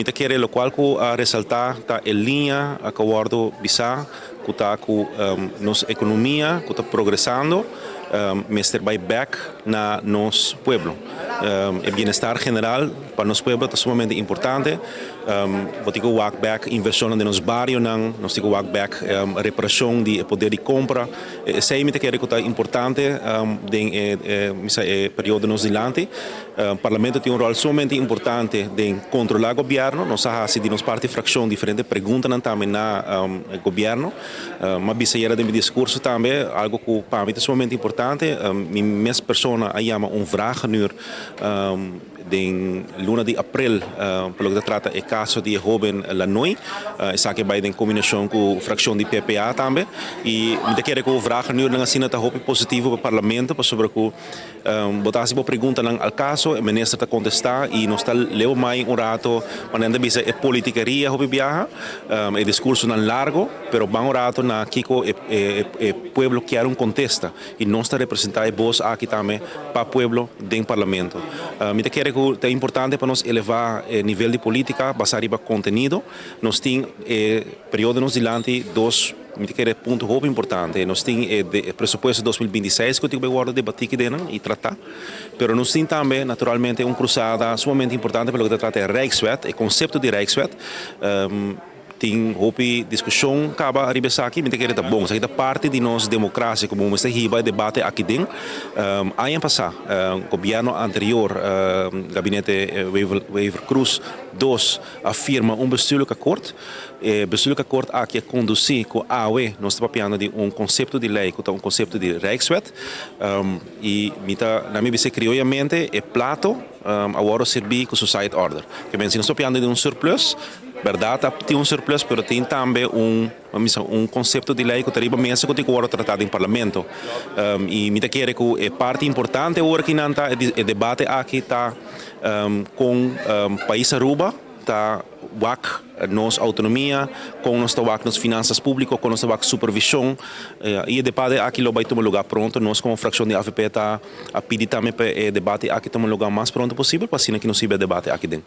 Mi ta kere locual cu a resalta ta e liña cu a wordo bisa cu ta cu nos economia cu ta progresando mester bay bek na nos pueblo. E bienestar general pa nos pueblo ta sumamente importante. Bo tin cu wak bek inversionnan den nos barionan, nos tin cu wak bek reparacion di e poder di compra. Esey mi ta kere cu ta importante den e periodo nos dilanti. Parlamento tin un rol sumamente importante den controla gobierno. Nos a haci di nos parti fraccion diferente preguntanan tambe na gobierno. M'a bisa ayera den mi discurso tambe algo cu pa mi ta sumamente importante. Mi mes persona a yama un vragenuur den luna di april pa loke ta trata e caso di e hoben Lanoy. Esaki a bay den combinacion cu fraccion di PPA tambe. Y mi ta kere cu vragenuurnan asina ta hopi positivo pa Parlamento pasobra cu bo ta hasi bo preguntanan al caso, e minister ta contesta y nos ta leu mai un rato manera nan ta bisa e politikeria hopi biaha, e discursonan largo, pero ban un rato na kico e pueblo kier un contesta y nos ta representa e bos aki tambe pa pueblo den Parlamento. Mi ta kere cu ta importante pa nos eleva e nivel di politica basa riba contenido. Nos tin e periodo nos dilanti dos. Mi ta kere punto hopi importante. Nos tin e presupuesto 2026 ku tin ku bai wòrdu debatí ki den i tratá. Pero nos tin tambe naturalmente un krusada sumamente importante pa loke ta trata e Rijkswet, e konsepto di Rijkswet. Tin hopi diskushon kaba ariba esaki. Mi ta kere ta bon. Esaki ta parti di nos demokrasia komo mester hiba e debate aki den. Aña pasá gobièrnu anterior, gabinete Wever-Croes dos, a firma un bestuurlijk akkoord. E bestuurlijk akkoord aki a kondusí ku awe nos ta papiando di un konsepto di lei ku ta un konsepto di Rijkswet. I mi ta na mi bisa krioyamente e plato a wòrdu sirbí ku su side order. Ke men si nos ta papiando di un surplus, bèrdat a tin un surplus pero tin tambe un bisa un konsepto di lei ku ta riba mesa ku tin ku wòrdu tratá den parlamento. I mi ta kere ku e parti importante awor aki nan ta e debate aki ta kon pais Aruba ta wak nos autonomia, kon nos ta wak nos finansas publico, kon nos ta wak supervision y e debate aki lo bay tuma lugar pronto. Nos como fraccion di avp ta a pidi tambe pa e debate aki tuma lugar mas pronto posibel pa asina ki nos hiba e debate aki den.